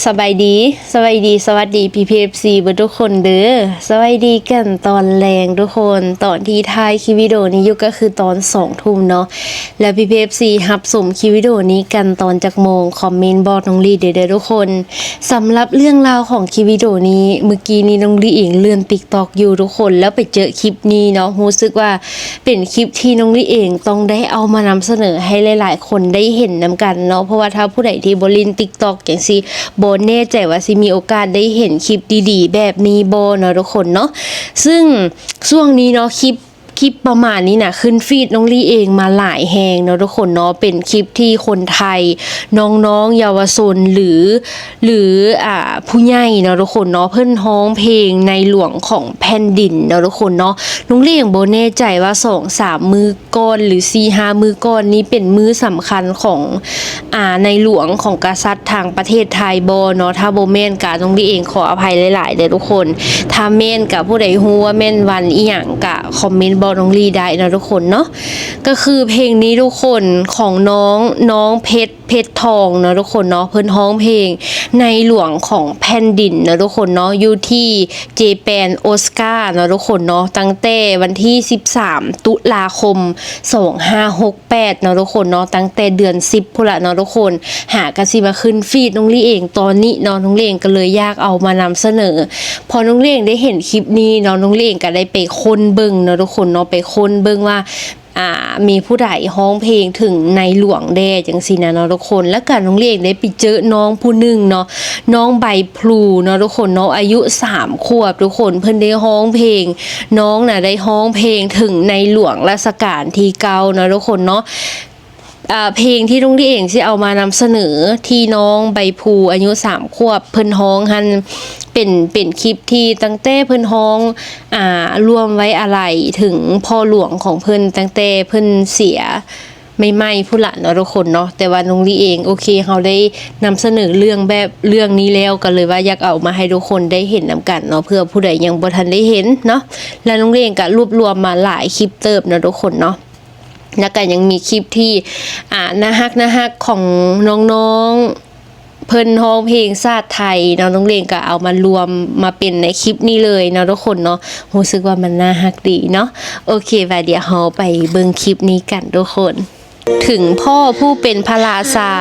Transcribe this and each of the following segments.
ສະບາຍດີ ສະບາຍດີ ສະຫວັດດີ ພີ່ໆ ເອັຟຊີ ເບິດທຸກຄົນເດີ. ສະບາຍດີກັນຕອນແລງທຸກຄົນ. ຕອນທີ່ຖ່າຍຄລິບວິດີໂອນີ້ຢູ່ກໍຄືຕອນສອງທຸ່ມເນາະ ແລ້ວພີ່ໆ ເອັຟຊີ ຮັບຊົມຄລິບວິດີໂອນີ້ກັນຕອນຈັກໂມງ ຄອມເມັນບອກນ້ອງລີເດີ ເດີທຸກຄົນ. ສຳລັບເລື່ອງລາວຂອງຄລິບວິດີໂອນີ້ ມື້ກີ້ນີ້ນ້ອງລີເອງເລື່ອນ TikTok ຢູ່ທຸກຄົນ ແລ້ວໄປເຈີຄລິບນີ້ເນາະ ຮູ້ສຶກວ່າ ເປັນຄລິບທີ່ນ້ອງລີເອງຕ້ອງໄດ້ເອົາມານຳສະເໜີໃຫ້ຫຼາຍໆຄົນໄດ້ເຫັນນຳກັນເນາະ ເພາະວ່າຖ້າຜູ້ໃດທີ່ບໍ່ຫຼິ້ນ TikTok ຈັ່ງຊີ້ ບໍ່ແນ່ໃຈວ່າຊິມີໂອກາດໄດ້ເຫັນຄລິບດີໆແບບນີ້ບໍ່ເນາະທຸກຄົນເນາະ. ຊຶ່ງຊ່ວງນີ້ເນາະ ຄລິບ ຄລິບປະມານນີ້ນະ ຂຶ້ນຟີດນ້ອງລີເອງມາຫຼາຍແຮງເນາະທຸກຄົນເນາະ ເປັນຄລິບທີ່ຄົນໄທ ນ້ອງໆ ເຍົາວະຊົນ ຫຼື ຫຼື ອ່າ ຜູ້ໃຫຍ່ເນາະທຸກຄົນເນາະ ເພິ່ນຮ້ອງເພງໃນຫຼວງຂອງແຜ່ນດິນເນາະທຸກຄົນເນາະ. ນ້ອງລີເອງບໍ່ແນ່ໃຈວ່າສອງສາມມື້ກ່ອນ ຫຼື ສີ່ຫ້າມື້ກ່ອນນີ້ເປັນມື້ສຳຄັນຂອງ ອ່າ ໃນຫຼວງຂອງກະສັດທາງປະເທດໄທບໍ່ເນາະ ຖ້າບໍ່ແມ່ນກະນ້ອງລີເອງຂໍອະໄພຫຼາຍໆເດີທຸກຄົນ. ຖ້າແມ່ນກະ ຜູ້ໃດຮູ້ວ່າແມ່ນວັນອີ່ຫຍັງກະຄອມເມັນບອກນ້ອງລີໄດ້ເນາະທຸກຄົນເນາະ. ກໍຄືເພງນີ້ທຸກຄົນ ຂອງນ້ອງ ນ້ອງເພັດ ເພັດທອງເນາະທຸກຄົນເນາະ ເພິ່ນຮ້ອງເພງໃນຫຼວງຂອງແຜ່ນດິນເນາະທຸກຄົນເນາະ ຢູ່ທີ່ Japan Osaka ເນາະທຸກຄົນເນາະ ຕັ້ງແຕ່ວັນທີສິບສາມ ຕຸລາຄົມ ສອງຫ້າຫົກແປດເນາະທຸກຄົນເນາະ ຕັ້ງແຕ່ເດືອນສິບພຸ້ນລະເນາະທຸກຄົນ. ຫາກະຊິມາຂຶ້ນຟີດນ້ອງລີເອງຕອນນີ້ເນາະ ນ້ອງລີເອງກໍເລີຍຢາກເອົາມານຳສະເໜີ. ພໍນ້ອງລີເອງໄດ້ເຫັນຄລິບນີ້ເນາະ ນ້ອງລີເອງກໍໄດ້ໄປຄົ້ນເບິ່ງເນາະທຸກຄົນເນາະ ໄປຄົ້ນເບິ່ງວ່າ ອ່າ ມີຜູ້ໃດຮ້ອງເພງເຖິງໃນຫຼວງແດ່ ຈັ່ງຊີ້ນະເນາະທຸກຄົນ. ແລ້ວກະນ້ອງລີເອງໄດ້ໄປເຈີນ້ອງຜູ້ໜຶ່ງເນາະ ນ້ອງໃບພລູເນາະທຸກຄົນເນາະ ອາຍຸສາມຂວບທຸກຄົນ ເພິ່ນໄດ້ຮ້ອງເພງ ນ້ອງນະໄດ້ຮ້ອງເພງເຖິງໃນຫຼວງລາຊະການທີເກົ້າເນາະທຸກຄົນເນາະ. ອ່າ ເພງທີ່ນ້ອງລີເອງຊິເອົາມານຳສະເໜີ ທີ່ນ້ອງໃບພລູອາຍຸສາມຂວບເພິ່ນຮ້ອງຫັ້ນ ເປັນ ເປັນຄລິບທີ່ຕັ້ງແຕ່ເພິ່ນຮ້ອງ ອ່າ ຮ່ວມໄວ້ອາໄລເຖິງພໍ່ຫຼວງຂອງເພິ່ນ ຕັ້ງແຕ່ເພິ່ນເສຍໃໝ່ໆພຸ້ນລະເນາະທຸກຄົນເນາະ. ແຕ່ວ່ານ້ອງລີເອງ ໂອເຄ ເຮົາໄດ້ນຳສະເໜີເລື່ອງແບບ ເລື່ອງນີ້ແລ້ວ ກໍເລີຍວ່າຢາກເອົາມາໃຫ້ທຸກຄົນໄດ້ເຫັນນຳກັນເນາະ ເພື່ອຜູ້ໃດຍັງບໍ່ທັນໄດ້ເຫັນເນາະ. ແລ້ວນ້ອງລີເອງກໍລວບລວມມາຫຼາຍຄລິບເຕີບເນາະທຸກຄົນເນາະ. ແລ້ວກໍຍັງມີຄລິບທີ່ ອ່າ ໜ້າຮັກໆຂອງນ້ອງໆ ເພິ່ນຮ້ອງເພງຊາດໄທເນາະ ນ້ອງເລງກໍເອົາມາລວມມາເປັນໃນຄລິບນີ້ເລີຍເນາະທຸກຄົນເນາະ. ຮູ້ສຶກວ່າມັນໜ້າຮັກດີເນາະ. ໂອເຄ ບາດດຽວເຮົາໄປເບິ່ງຄລິບນີ້ກັນທຸກຄົນ. ເອົາບອກພະລາຊາ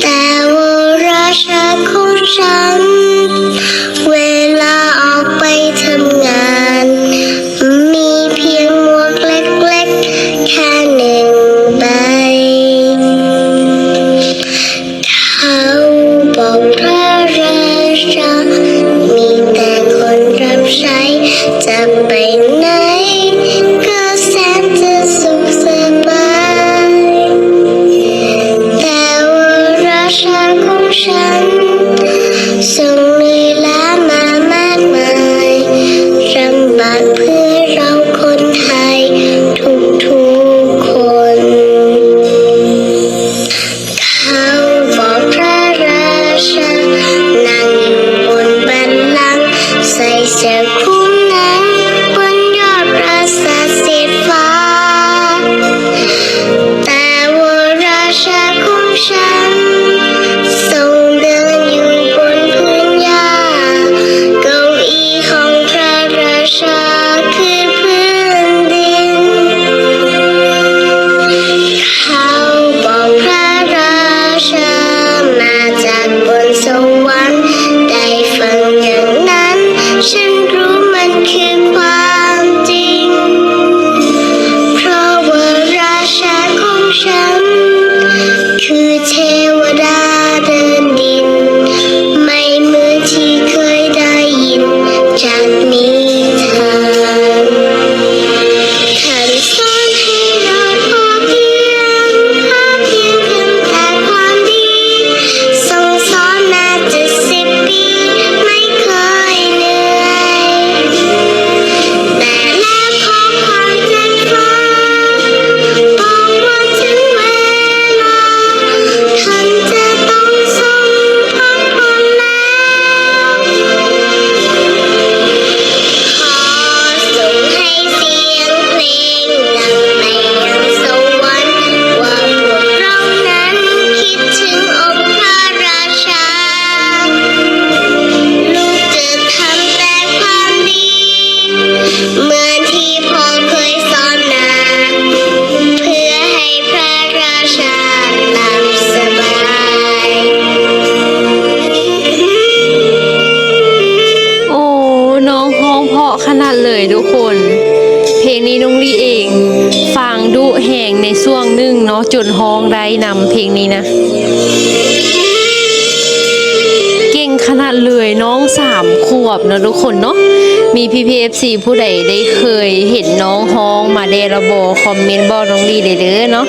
ແຕ່ວ່າລາຊາຂອງ ເວລາອອກໄປທຳງານ ມີພຽງໝວກເລັກໆແຄ່ໜຶ່ງໃບ. ເຂົາບອກພະລາຊາ ມີແຕ່ຄົນຮັບໃຊ້ ຈະໄປໃນກໍແສນຈະສຸກສະບາຍ. ແຕ່ວ່າລາຊາຂອງ ຂອງ ເລີຍທຸກຄົນ. ເພງນີ້ນ້ອງລີເອງຟັງດຸແຮງໃນຊ່ວງໜຶ່ງເນາະ ຈົນຮ້ອງໄດ້ນຳເພງນີ້ນະ. ເກັ່ງຂະໜາດເລີຍ ນ້ອງສາມຂວບເນາະທຸກຄົນເນາະ. ມີພີ່ໆ ເອັຟຊີ ຜູ້ໃດໄດ້ເຄີຍເຫັນນ້ອງຮ້ອງມາແດ່ລະບໍ່ ຄອມເມັນບອກນ້ອງລີໄດ້ເດີເນາະ.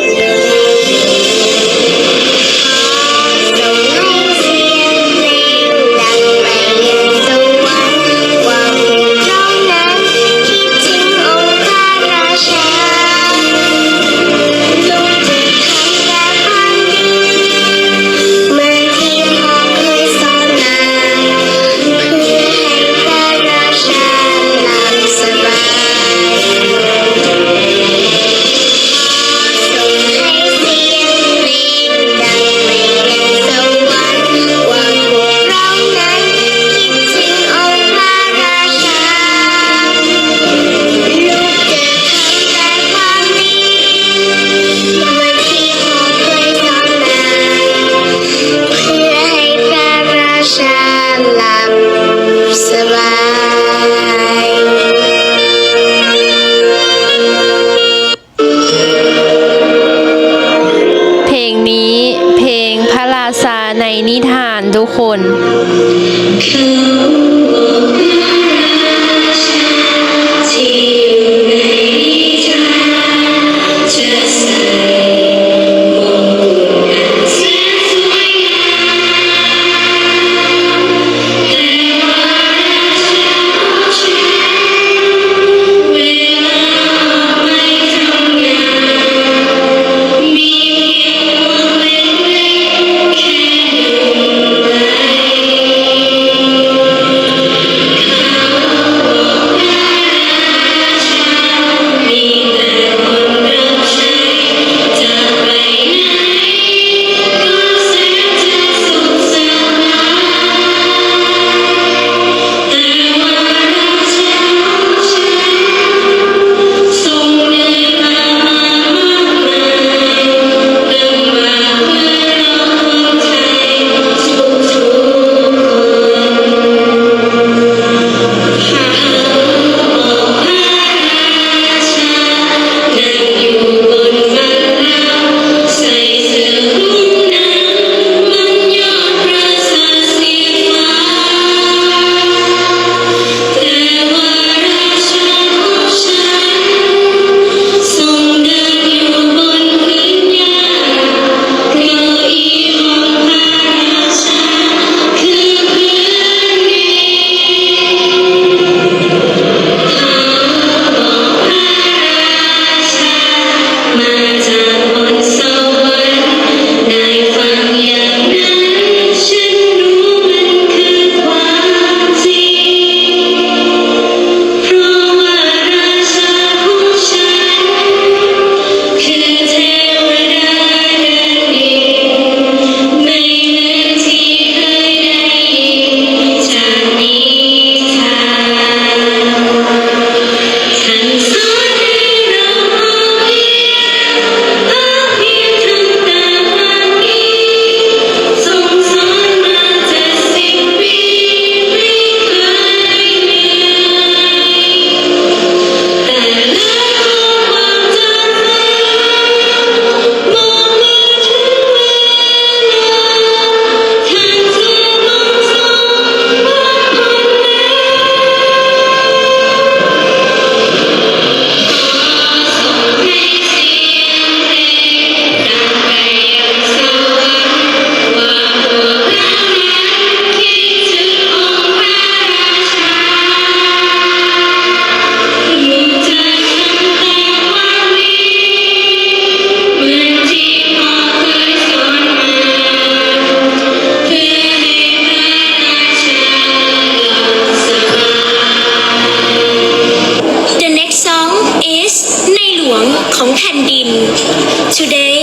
ເພງນີ້ເພງພະລາຊາໃນນິທານທຸກຄົນ. The next song is ໃນຫຼວງຂອງແຜ່ນດິນ. Today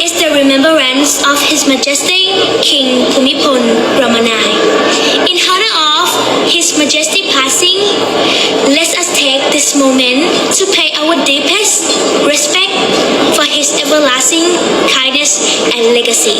is the remembrance of His Majesty King Bhumibol Adulyadej. In honor of His Majesty passing, let us take this moment to pay our deepest respect for his everlasting kindness and legacy.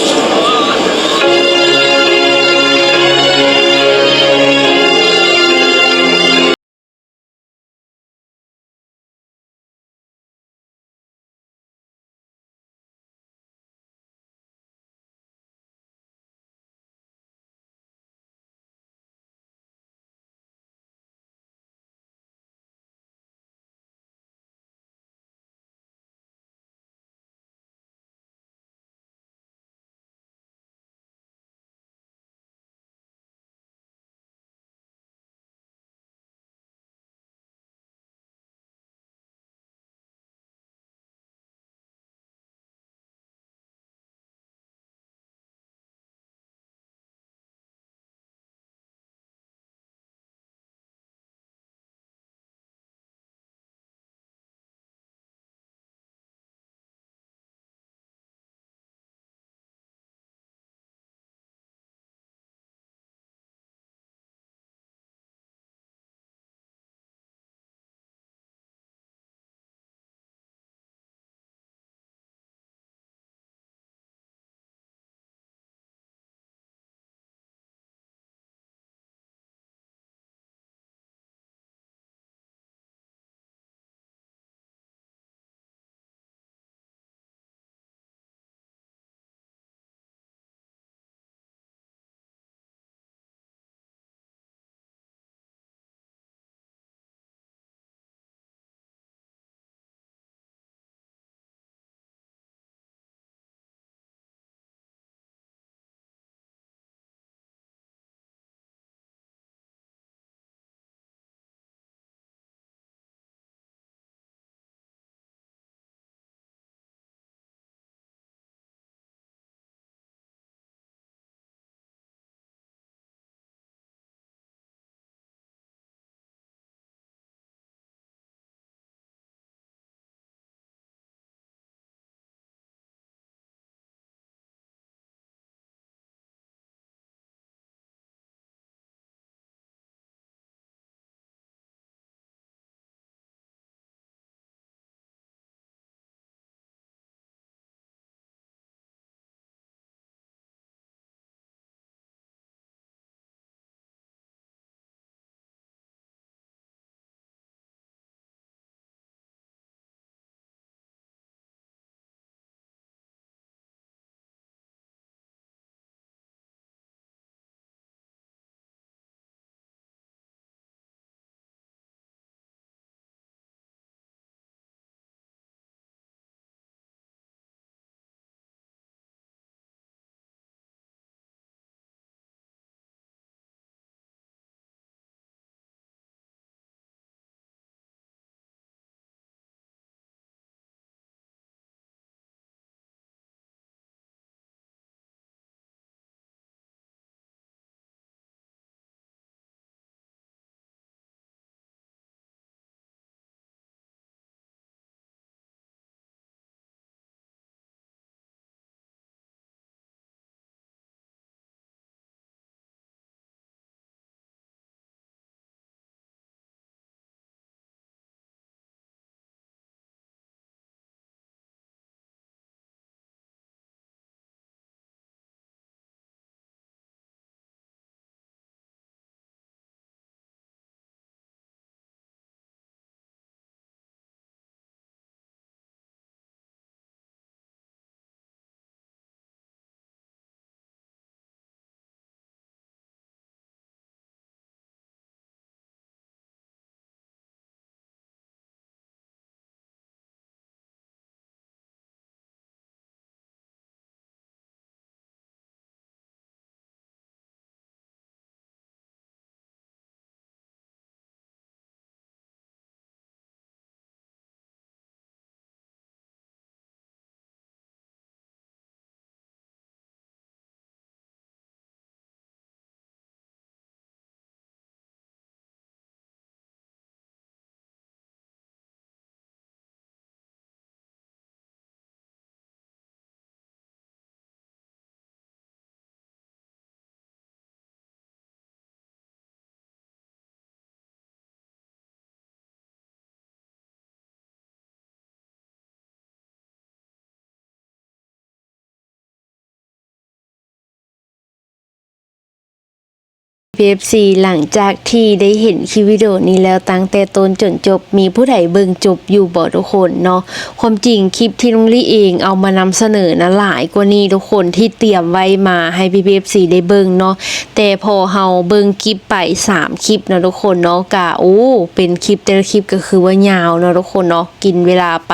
ເອັຟຊີ ຫຼັງຈາກທີ່ໄດ້ເຫັນຄລິບວິດີໂອນີ້ແລ້ວ ຕັ້ງແຕ່ຕົ້ນຈົນຈົບ ມີຜູ້ໃດເບິ່ງຈົບຢູ່ບໍ່ທຸກຄົນເນາະ? ຄວາມຈິງຄລິບທີ່ນ້ອງລີເອງເອົາມານຳສະເໜີນະ ຫຼາຍກວ່ານີ້ທຸກຄົນ ທີ່ຕຽມໄວ້ມາໃຫ້ພີ່ໆ ເອັຟຊີ ໄດ້ເບິ່ງເນາະ, ແຕ່ພໍເຮົາເບິ່ງຄລິບໄປສາມຄລິບເນາະທຸກຄົນເນາະ ກະ ໂອ້ ເປັນຄລິບ ແຕ່ລະຄລິບກໍຄືວ່າຍາວເນາະທຸກຄົນເນາະ, ກິນເວລາໄປ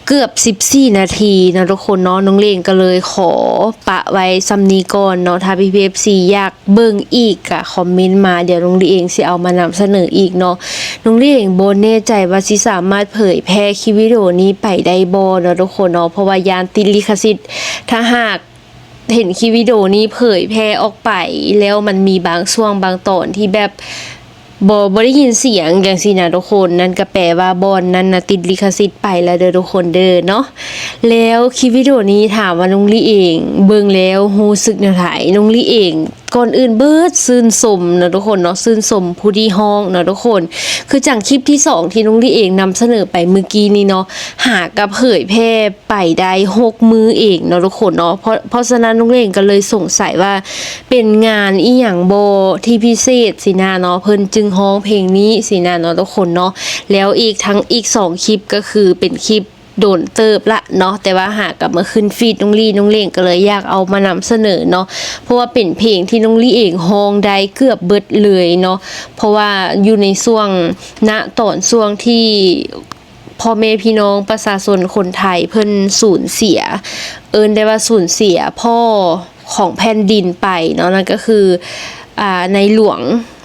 ເກືອບສິບສີ່ນາທີເນາະທຸກຄົນເນາະ. ນ້ອງເລງກໍເລີຍຂໍປະໄວ້ສ່ຳນີ້ກ່ອນເນາະ, ຖ້າພີ່ໆ ເອັຟຊີ ຢາກເບິ່ງອີກກະຄອມເມັນມາ, ດຽວນ້ອງລີເອງຊິເອົາມານຳສະເໜີອີກເນາະ. ນ້ອງລີເອງບໍ່ແນ່ໃຈວ່າຊິສາມາດເຜີຍແຜ່ຄລິບວິດີໂອນີ້ໄປໄດ້ບໍ່ເນາະທຸກຄົນເນາະ, ເພາະວ່າຢ້ານຕິດລິຂະສິດ. ຖ້າຫາກເຫັນຄລິບວິດີໂອນີ້ເຜີຍແຜ່ອອກໄປແລ້ວ ມັນມີບາງຊ່ວງບາງຕອນທີ່ແບບ ບໍ່ ບໍ່ໄດ້ຍິນສຽງຈັ່ງຊີ້ນະທຸກຄົນ, ນັ້ນກໍແປວ່າບ່ອນນັ້ນນະຕິດລິຂະສິດໄປແລ້ວເດີທຸກຄົນເດີເນາະ. ແລ້ວຄລິບວິດີໂອນີ້ ຖາມວ່ານ້ອງລີເອງເບິ່ງແລ້ວຮູ້ສຶກແນວໃດ? ນ້ອງລີເອງ ກ່ອນອື່ນເບີດຊື່ນຊົມເນາະທຸກຄົນເນາະ, ຊື່ນຊົມຜູ້ທີ່ຮ້ອງເນາະທຸກຄົນ. ຄືຈັ່ງຄລິບທີສອງທີ່ນ້ອງລີເອງນຳສະເໜີໄປມື້ກີ້ນີ້ເນາະ, ຫາກໍເຜີຍແຜ່ ໄປໄດ້ຫົກມື້ເອງເນາະທຸກຄົນເນາະ. ເພາະ ເພາະສະນັ້ນນ້ອງເລງກໍເລີຍສົງໄສວ່າເປັນງານອີ່ຫຍັງບໍ່ທີ່ພິເສດຊີ້ນະເນາະ, ເພິ່ນຈຶ່ງຮ້ອງເພງນີ້ຊີ້ນະເນາະທຸກຄົນເນາະ. ແລ້ວອີກທັງອີກສອງຄລິບກໍຄືເປັນຄລິບດົນເຕີບລະເນາະ, ແຕ່ວ່າຫາກັບມາຂຶ້ນຟີດນ້ອງລີ, ນ້ອງເລງກໍເລີຍຢາກເອົາມານຳສະເໜີເນາະ, ເພາະວ່າເປັນເພງທີ່ນ້ອງລີເອງຮ້ອງໄດ້ເກືອບເບິດເລີຍເນາະ, ເພາະວ່າຢູ່ໃນຊ່ວງ ນະຕອນຊ່ວງທີ່ ພໍ່ແມ່ພີ່ນ້ອງປະຊາຊົນຄົນໄທເພິ່ນສູນເສຍ, ເອີ້ນໄດ້ວ່າສູນເສຍພໍ່ຂອງແຜ່ນດິນໄປເນາະ, ນັ້ນກໍຄື ອ່າ ໃນຫຼວງ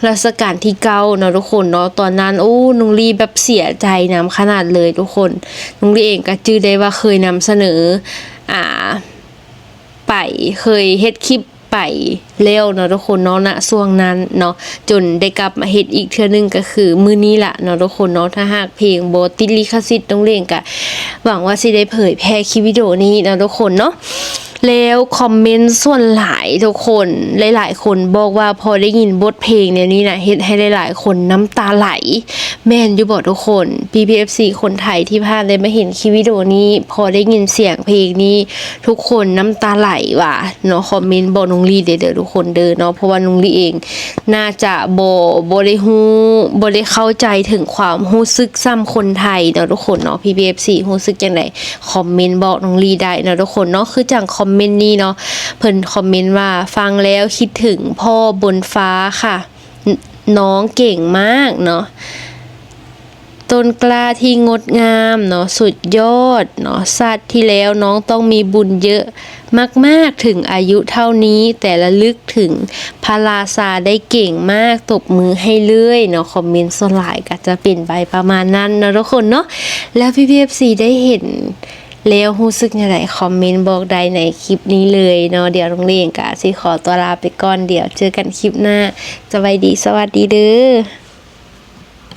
ລັດຊະການທີເກົ້າເນາະທຸກຄົນເນາະ. ຕອນນັ້ນ ໂອ້ ນ້ອງລີແບບເສຍໃຈນຳຂະໜາດເລີຍທຸກຄົນ. ນ້ອງລີເອງກໍຈື່ໄດ້ວ່າເຄີຍນຳສະເໜີ ອ່າ ໄປ, ເຄີຍເຮັດຄລິບ ໄປແລ້ວເນາະທຸກຄົນເນາະ ນະຊ່ວງນັ້ນເນາະ, ຈົນໄດ້ກັບມາເຮັດອີກເທື່ອໜຶ່ງ ກໍຄືມື້ນີ້ລະເນາະທຸກຄົນເນາະ. ຖ້າຫາກເພງບໍ່ຕິດລິຂະສິດ ນ້ອງເລງກະຫວັງວ່າຊິໄດ້ເຜີຍແຜ່ຄລິບວິດີໂອນີ້ເນາະທຸກຄົນເນາະ. ແລ້ວຄອມເມັນສ່ວນຫຼາຍທຸກຄົນ ຫຼາຍໆຄົນບອກວ່າ ພໍໄດ້ຍິນບົດເພງແນວນີ້ນະ ເຮັດໃຫ້ຫຼາຍໆຄົນນ້ຳຕາໄຫຼ. ແມ່ນຢູ່ບໍ່ທຸກຄົນ? ພີ່ໆ ເອັຟຊີ ຄົນໄທທີ່ຜ່ານໄດ້ມາເຫັນຄລິບວິດີໂອນີ້ ພໍໄດ້ຍິນສຽງເພງນີ້ ທຸກຄົນນ້ຳຕາໄຫຼວ່າເນາະ, ຄອມເມັນບອກນ້ອງລີໄດ້ເດີທຸກຄົນເດີເນາະ, ເພາະວ່ານ້ອງລີເອງໜ້າຈະບໍ່ ບໍ່ໄດ້ຮູ້ ບໍ່ໄດ້ເຂົ້າໃຈເຖິງຄວາມຮູ້ສຶກສ່ຳຄົນໄທເນາະທຸກຄົນເນາະ. ພີ່ໆ ເອັຟຊີ ຮູ້ສຶກຈັ່ງໃດ? ຄອມເມັນບອກນ້ອງລີໄດ້ເນາະທຸກຄົນເນາະ. ຄືຈັ່ງຄອມເມັນນີ້ເນາະ, ເພິ່ນຄອມເມັນວ່າ ຟັງແລ້ວຄິດເຖິງພໍ່ບົນຟ້າຄ່ະ ນ້ອງເກັ່ງມາກເນາະ, ຕົ້ນກ້າທີ່ງົດງາມເນາະ, ສຸດຍອດເນາະ, ຊາດທີ່ແລ້ວນ້ອງຕ້ອງມີບຸນເຍີະມາກໆ ເຖິງອາຍຸເທົ່ານີ້ ແຕ່ລະລຶກເຖິງພະລາຊາໄດ້ເກັ່ງມາກ, ຕົບມືໃຫ້ເລີຍເນາະ. ຄອມເມັນສ່ວນຫຼາຍກໍຈະເປັນໄປປະມານນັ້ນເນາະທຸກຄົນເນາະ. ແລ້ວພີ່ໆ ເອັຟຊີ ໄດ້ເຫັນ ແລ້ວຮູ້ສຶກແນວໃດ? ຄອມເມັນບອກໄດ້ໃນຄລິບນີ້ເລີຍເນາະ. ດຽວນ້ອງເລງກະຊິຂໍຕົວລາໄປກ່ອນ, ດຽວເຈີກັນຄລິບໜ້າ. ສະບາຍດີ ສະຫວັດດີເດີ.